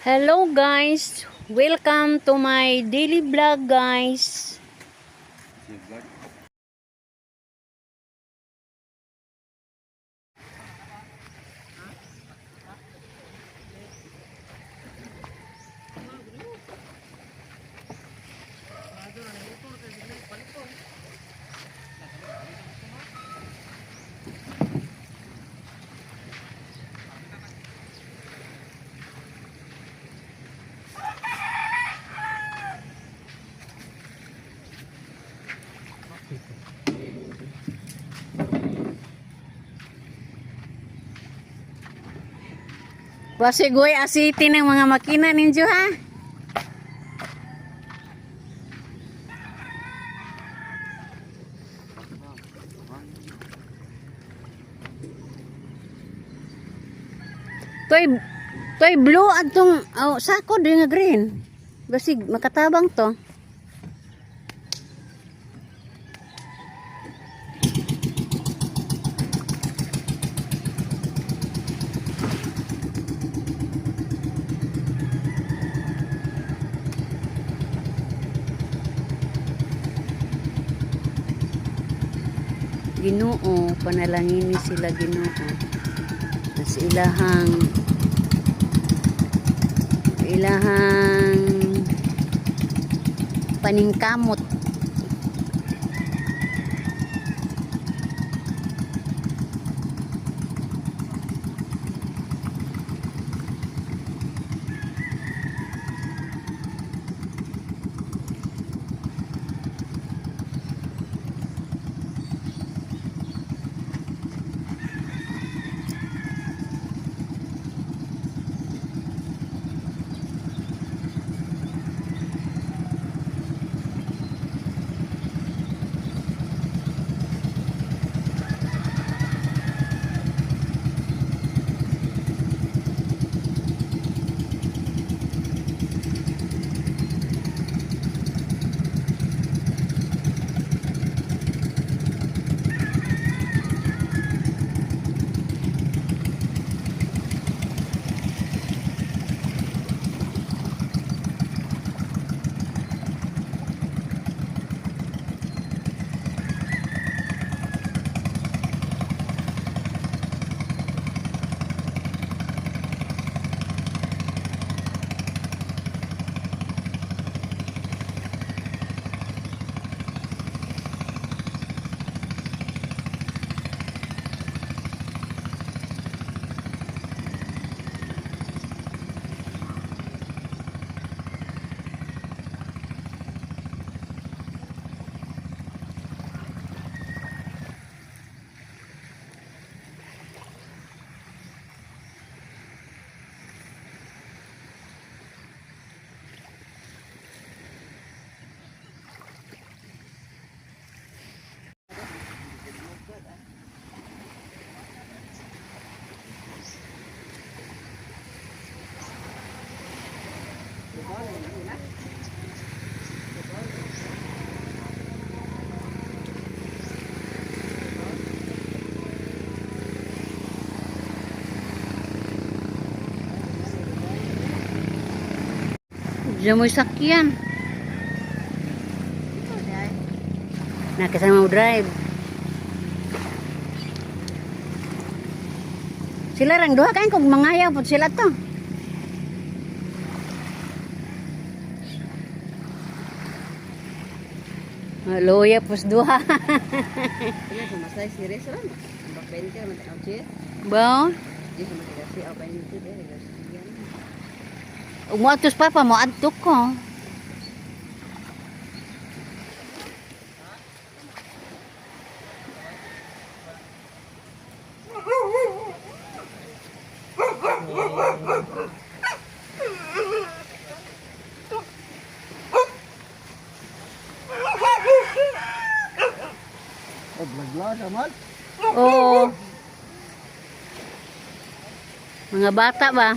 Hello guys, welcome to my daily vlog, guys. Vlog. Pasigoy asiti ng mga makina ninyo, ha. Toy toy blue atong, oh, sako din nga green. Basig makatabang to. Ginoo, panalangin ni sila, Ginoo. Mas ilahang paningkamot. Diyan mo'y sakyan. Nakasama mo drive. Sila rang duha kain kung mangayaw po sila to. Loya pos duha. Iya, sama saya serius lah. Ambak 20 man tao che. Ba? Di sama kasi au 20 deh sekian. Umuatos papa mo adto ko. Oh, vlog amal. Oo. Mga bata ba?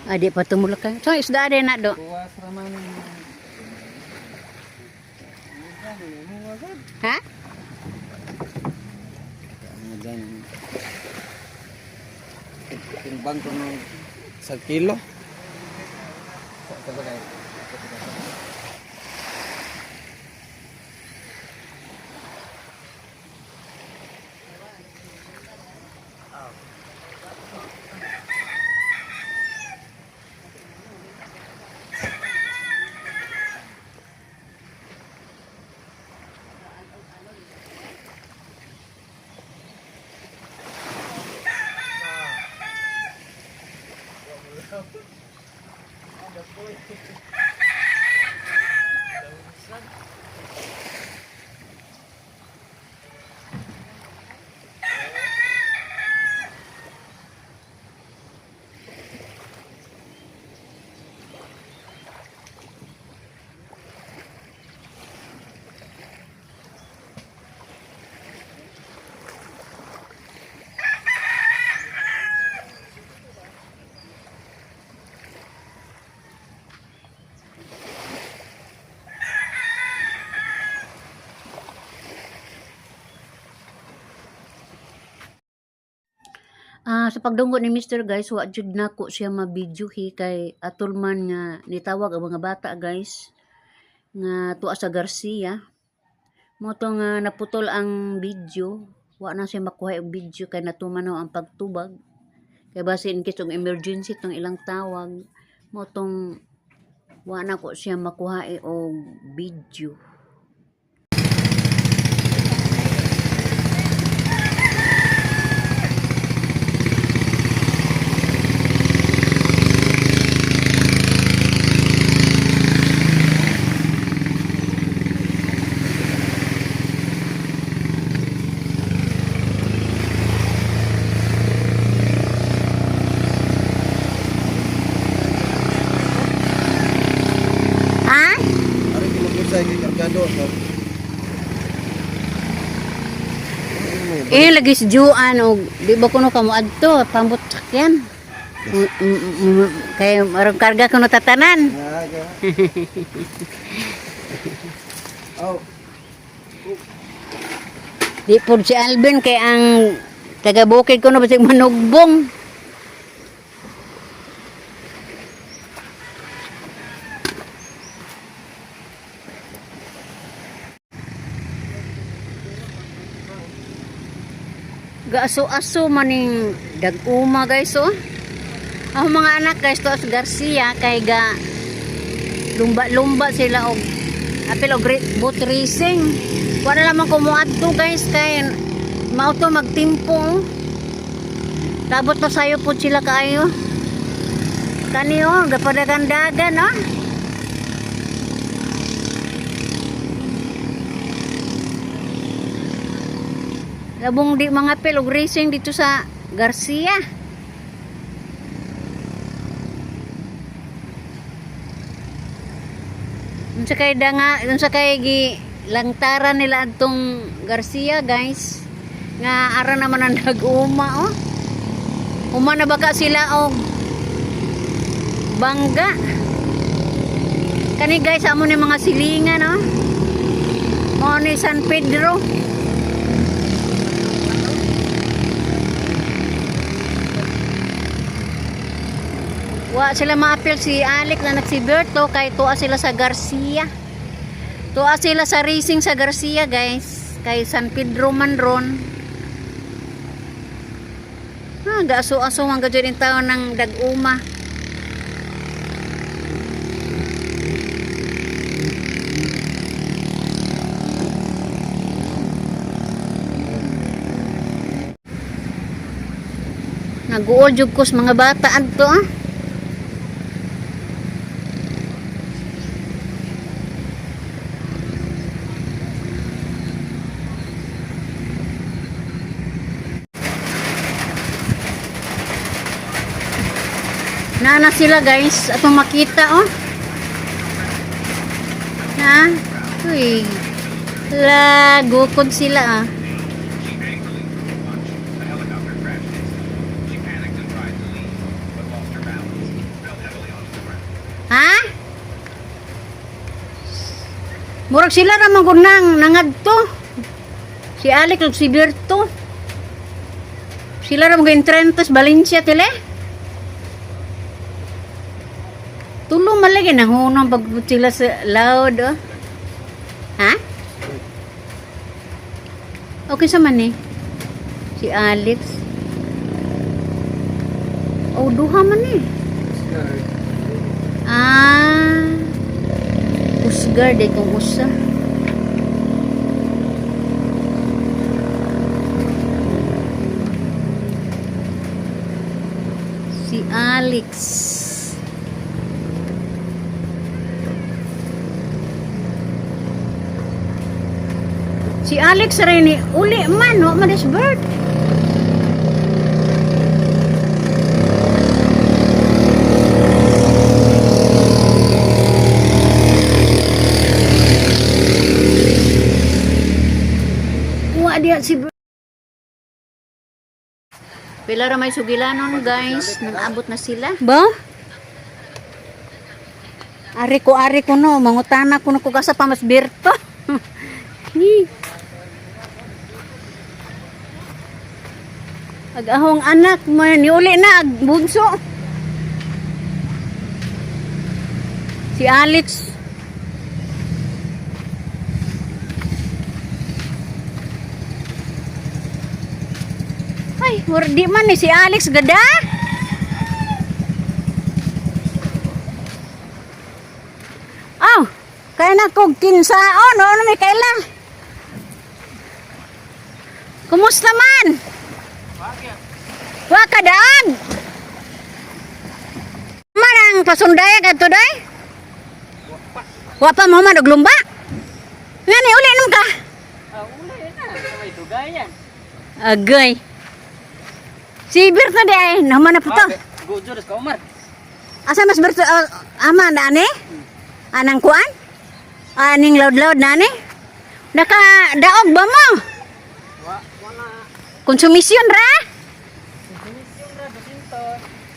Ah, di pa tumulak. So, isda din na do. Buwas raman. Ha? Ano dyan? Timbang ko nung sa kilo. Sa bagay. Ah, sa pagdunggo ni Mr. guys, wa jud nako siya mabidyohi kay atol man nga nitawag ang mga bata, guys, nga tuwa sa Garcia. Mo to nga naputol ang video, wa na siya makuha og video kay natuman na ang pagtubag. Kay base in case og emergency tong ilang tawag, mo tong wa na ko siya makuha og video. Ha? Ari ko mag-usay kay kargado. Eh, lagi si Juan og di ba kuno kamo adto pambot sakyan. Kay marang karga kuno tatanan. Oh, Di pud si Alvin kay ang taga bukid kuno basig manugbong. Gaaso-aso maning dag-uma, guys, oh. Ang mga anak, guys, to sa Garcia kay ga lumba-lumba sila og apil og boat racing. Wala lamang kumuadto, guys, kay mao to magtimpo, oh. Tabot pa sayo po sila kaayo. Kani oh, gapadagandagan oh. Labong di mga apil og racing dito sa Garcia. Unsa kay danga, unsa kay gi langtaran nila adtong Garcia, guys. Nga ara naman ang nag-uma oh. Uma na baka sila og bangga. Kani, guys, amo ni mga silingan oh. Mao ni San Pedro. Wa sila maapil si Alec na si Berto kay tuwa sila sa Garcia. Tuwa sila sa racing sa Garcia, guys. Kay San Pedro man ron. Ah, gaaso-aso ang gadyo din taon ng dag-uma. Nag-uol jud ko sa mga bata adto ah. Nana sila, guys, atong makita oh. Na? Uy. La, gukod sila ah. She angrily threw a punch. A helicopter crashed instantly. She panicked and tried to leave, but lost her balance, fell Murag sila ra man gud nang nangadto. Si Alex ug si Berto. Sila ra mga Entrentos Valencia tile. Tulo man lagi nahunong pag sila sa loud oh. Ha? Okay sa man eh. Si Alex. Oh, duha man eh. Ah. Usgar de kung usa. Si Alex. Si Alex rin ni uli man, wa man is bird. Wa diya si Bert. Pila ra may sugilanon guys, nang abot na sila. Ba? Ari ko no, mangutana ko no ko kasa pa mas Berto. Hi. Ag ahong anak mo niuli na ag bunso. Si Alex. Ay, wardi man ni si Alex gada. Aw, kaya na kog kinsaon, ano may kaila? Kumusta man? Wa ka daag. Man ang pasundaya kadto day? Wa pa mo man og lumba? Ngani uli nung ka? Ah, uli na. May dugayan. Agay. Si Berto di ay, naman na po to. Go ka Omar. Asa mas Berto, ama na ani? Anang kuan? Aning loud-loud na ani? Naka daog ba mo? Wa wala. Konsumisyon ra? Konsumisyon ra dusinto.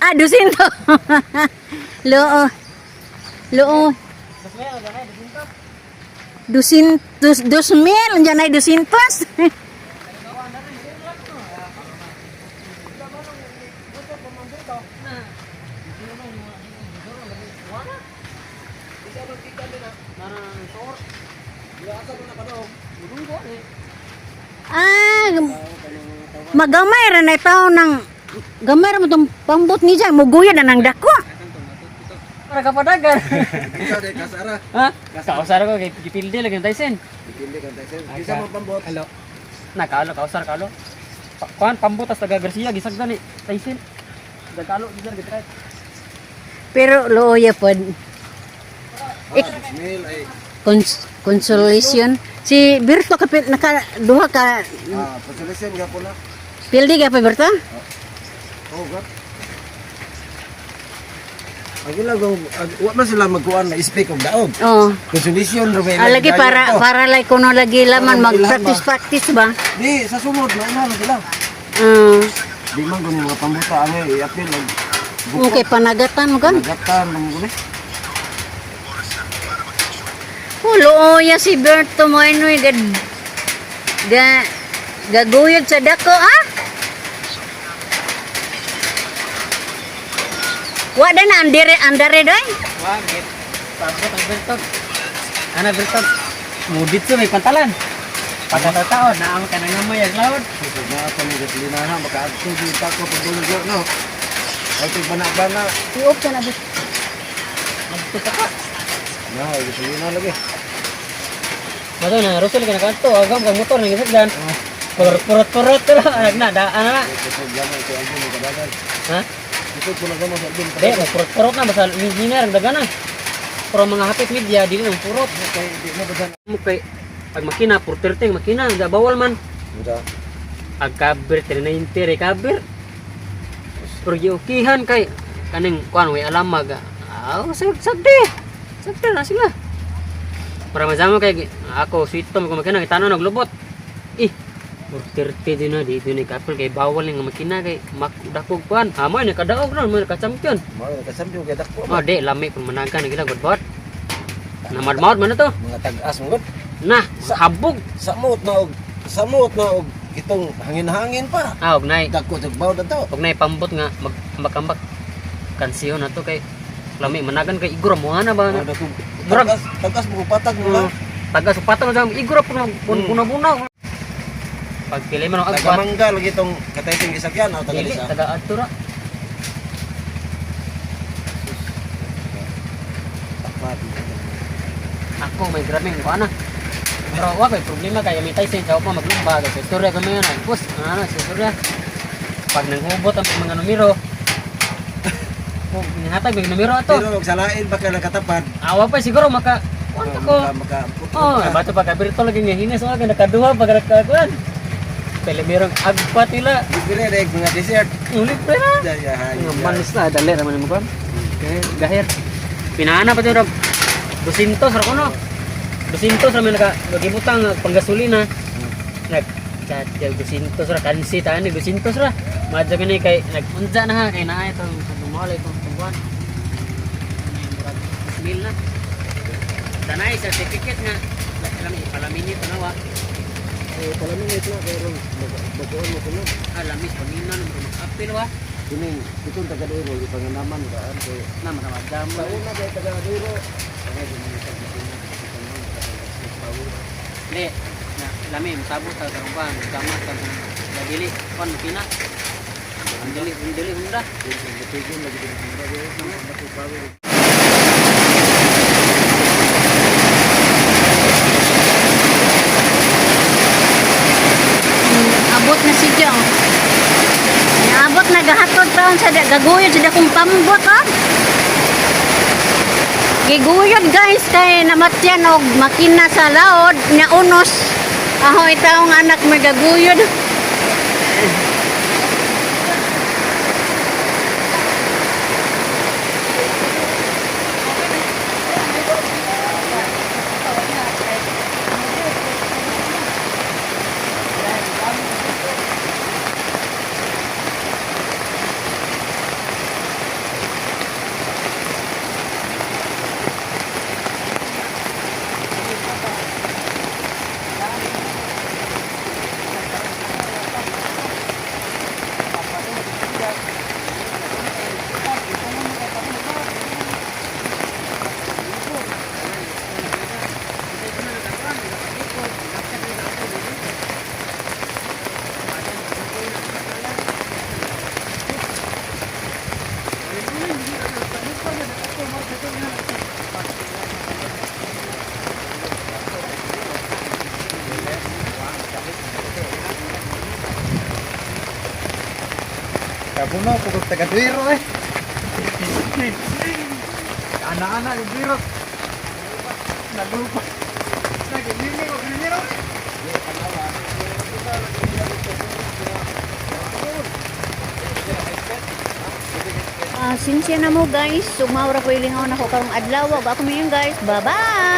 Ah, dusinto. Loo. Loo. Dos mil na dusinto. Dusin, 2,000, andyan ay dusintos. Ah, magamay ra na itaw ng gamay ra mo tong pambot ni dyan, muguya na ng dako. Para kapadagan. Ikaw de kasara. Ha? Kausar ko kay gipildi lagi Tyson. Dipindi kan tayo. Kisa mo pambot. Halo. Na kaalo kausar kaalo. Kuan pambot tas taga Garcia gisagdan ni Tyson. Dagkalo di sir gitry. Pero looya pod. Ah, 2,000 ay. Consolation. Si Berto kapit naka duha ka Ah, consolation gapon na. pildi ka pa Berto? Oh, God. Ang ilang wa man sila magkuan na speak og daog. Oh. Consolation ra ba Ah, lagi para para like kuno lagi laman Para mag ilama. practice practice ba? Di sa sunod na na sila. Di man gani mga pambuta ani i-appeal og Okay, panagatan mo kan. nagatan man gani. Hulo ya si Berto mo inoy gad ga gaguyod sa dako ah. Wa na andire andare doy. Wa git. Pambot ang Bertog. Ana Bertog. Mudit may pantalan. Pagkatao na ang kanang gamay ang loud. Ito na pa ni gasolina ha makaadto gyud ta ko pagdulog no. Ay tig bana-bana. I-off ka na bus. Na, gasolina lagi. Mato na Russell ka nakanto agam kang motor nang gisagdan. Purot purot purot pero anak na daan na. Ito gamay kay Alvin kadagan. Ha? Ito ko na gamay sa Alvin. Di, purot purot na basta engineer ang dagana. Pero mga hapit media dili nang purot. Kay di mo basan. Mo kay pag makina 430 makina da bawal man. Unsa? Ag kaber 390 re kaber. Pero giukihan kay kaning kuan way alamag. Ah, sag sagde. Sagde na sila. Para mazamo kay ako sweet tom ko makina kitano naglubot. Eh, 430 din na dito ni kapel kay bawal nga makina kay makdakog kuan. Amo ni kadaog ron mo ka champion. Mao kasam kay dako. Oh, di lami kun managan gila good bot. Namadmaod man na to. Mga tag-as mo gud. Na, habog. Samot na og samot na og itong hangin-hangin pa. Ah, og nay. Dagko jud baw dato. Og nay pambot nga magambak-ambak. Kansiyon na to kay lami managan kay igor mo na ba na. Dato. Murag- Tag-as, tag-as mo patag mo lang. Taga sa patag sa igor po buna-buna. Pag pili man ang agwat. Tagamangga lagi itong katayting gisakyan o Dili tagalisa. taga adto ra. Takbat. Ako may grabe ko ana. Pero wa kay problema kay may tay sa pa maglumba kay sa istorya kami na. Pus, ano sa istorya. Pag nanghubot ang mga numero. Kung nihatag may numero ato. Pero og salain ba ka nakatapad? Awa pa siguro maka kuan ko. Maka, maka, Oh, bato pag abirto lagi nga hinas wa nakaduha pag nakakuan. Pele merong agpat nila. Libre reg mga dessert. Ulit pa na. Jaya hay. Nga manis na dali ra man mo kuan. Okay, gahir. Pinana pa to rog. 200 ra kuno. 200 ra man naka gibutang panggasolina. Nag chat 200 ra kansi tani 200 ra. Madya gani kay nagunza na ha kay naa itong tumuwalay itong tungguan. Murag mil na. Tanay certificate nga alam ipalaminit tanawa. Eh, palaminit na pero baguan mo kuno. Ah, lamis paminan mo mag-apil wa. Kining itong taga-Duero ipanganaman daan kay Na makamadamo. sa una kay taga-Duero. Ay, di mo tag Di, na lami masabot ta karon pa, tama ta dili kon makina. Ang dili, ang dili hunda. Abot na si Jong. Abot na gahatod pa sa gaguyod sa dakong pambot ah. Giguyod guys kay namatyan og makina sa laod nya unos. Ahoy taong anak may gaguyod. Kabuno ko kog taga Duero eh. Ana-ana yung Duero. Nalupa. Nagilimi ko Duero. Ah, sinsya na mo guys. Sumawra ko ilingaw na ko karong adlaw. Ako mo yun guys. Bye-bye!